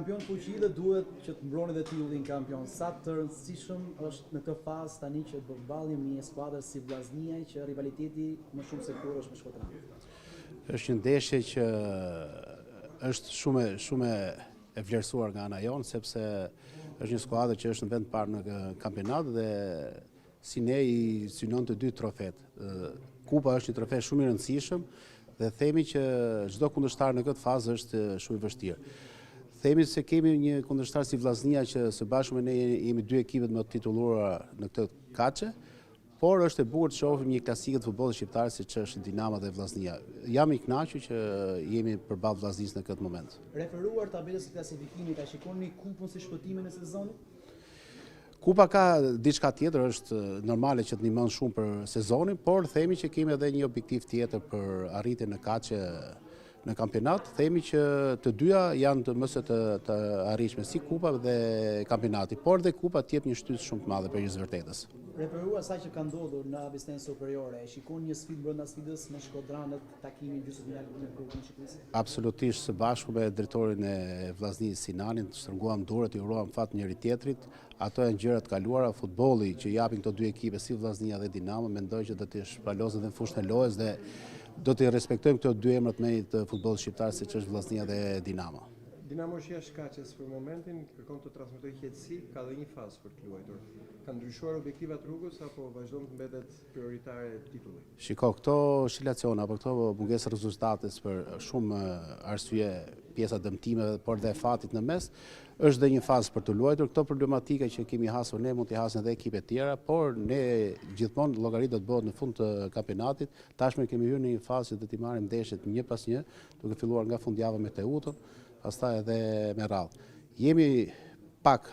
Kampion në fuqi dhe duhet që të mbroni dhe titullin kampion. Sa të rëndësishëm është në këtë fazë tani që përballemi me një skuadër si Vllaznia që rivaliteti më shumë se kurrë është me Shkodranët. Është një ndeshje që është shumë shumë e vlerësuar nga ana jonë sepse është një skuadër që është në vend të parë në kampionat dhe si ne i synon të dy trofetë. Kupa është një trofe shumë i rëndësishëm dhe themi që çdo kundërshtar në këtë fazë është shumë i vështirë. Themi se kemi një kundërshtar si Vllaznia që së bashku me ne jemi dy ekipet më të titulluara në këtë kaçe, por është e bukur të shohim një klasikë të futbollit shqiptar siç është Dinamo dhe Vllaznia. Jam i kënaqur që jemi përballë Vllaznisë në këtë moment. Referuar tabelës së klasifikimit, a shikoni kupën si shpëtimin e sezonit? Kupa ka diçka tjetër, është normale që të ndihmon shumë për sezonin, por themi që kemi edhe një objektiv tjetër për arritjen në kaçe në kampionat, themi që të dyja janë të mëse të, të arritshme, si kupa dhe kampionati, por dhe kupa të jep një shtysë shumë të madhe për hir të së vërtetës. Referuar asaj që ka ndodhur në Abissnen Superiore, e shikon një sfidë brenda sfidës me shkodranët takimin gjysmëfinal në Kupën e Shqipërisë? Absolutisht së bashku me drejtorin e Vllaznisë Sinanin, shtrënguam duart, i uruam fat njëri tjetrit. Ato janë gjëra të kaluara, futbolli që japin këto dy ekipe si Vllaznia dhe Dinamo, mendoj që do të shpalosen dhe në fushën e lojës dhe do t'i respektojmë këto dy emrat më të futbollit shqiptar siç është Vllaznia dhe Dinamo. Dinamo është jashtë kaçes për momentin, kërkon të transmetojë qetësi, ka dhe një fazë për të luajtur. Ka ndryshuar objektivat rrugës apo vazhdon të mbetet prioritare titulli? Shiko, këto oscilacione apo këto mungesë rezultatesh për shumë arsye, pjesa dëmtimeve, por dhe fatit në mes, është dhe një fazë për të luajtur. Këto problematika që kemi hasur ne mund t'i hasin edhe ekipe tjera, por ne gjithmonë llogaria do të bëhet në fund të kampionatit. Tashmë kemi hyrë në një fazë që do t'i marrim ndeshjet një pas një, duke filluar nga fundjava me Teutën, pastaj edhe me radhë. Jemi pak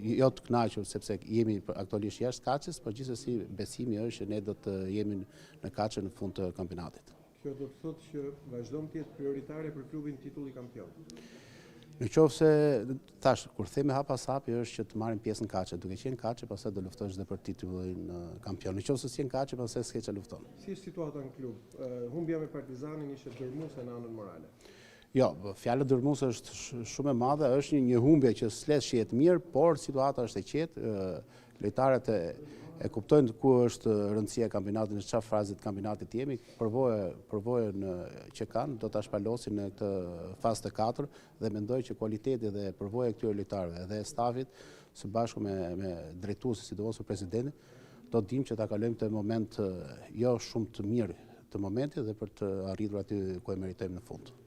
jo të kënaqur sepse jemi aktualisht jashtë kaçes, por gjithsesi besimi është që ne do të jemi në kaçe në fund të kampionatit. Kjo do të thotë që vazhdon të jetë prioritare për klubin titulli kampion. Në qoftë se, tash, kur themi hap pas hapi është që të marrim pjesë në kaçe, duke qenë kaçe, pastaj do luftosh dhe për titullin kampion. Në qoftë se s'je në kaçe, pastaj s'ke ça lufton. Si është situata në klub? Humbja me Partizanin ishte dërmuese në anën morale. Jo, fjala dërmuese është shumë e madhe, është një, një humbje që s'le të shihet mirë, por situata është e qetë, lojtarët e, e kuptojnë ku është rëndësia e kampionatit, në çfarë faze të kampionatit jemi, përvojë, përvojën që kanë, do ta shpalosin në këtë fazë të katërt dhe mendoj që kualiteti dhe përvoja e këtyre lojtarëve dhe stafit së bashku me me drejtuesit, sidomos me presidentin, do të dimë që ta kalojmë këtë moment jo shumë të mirë të momentit dhe për të arritur aty ku e meritojmë në fund.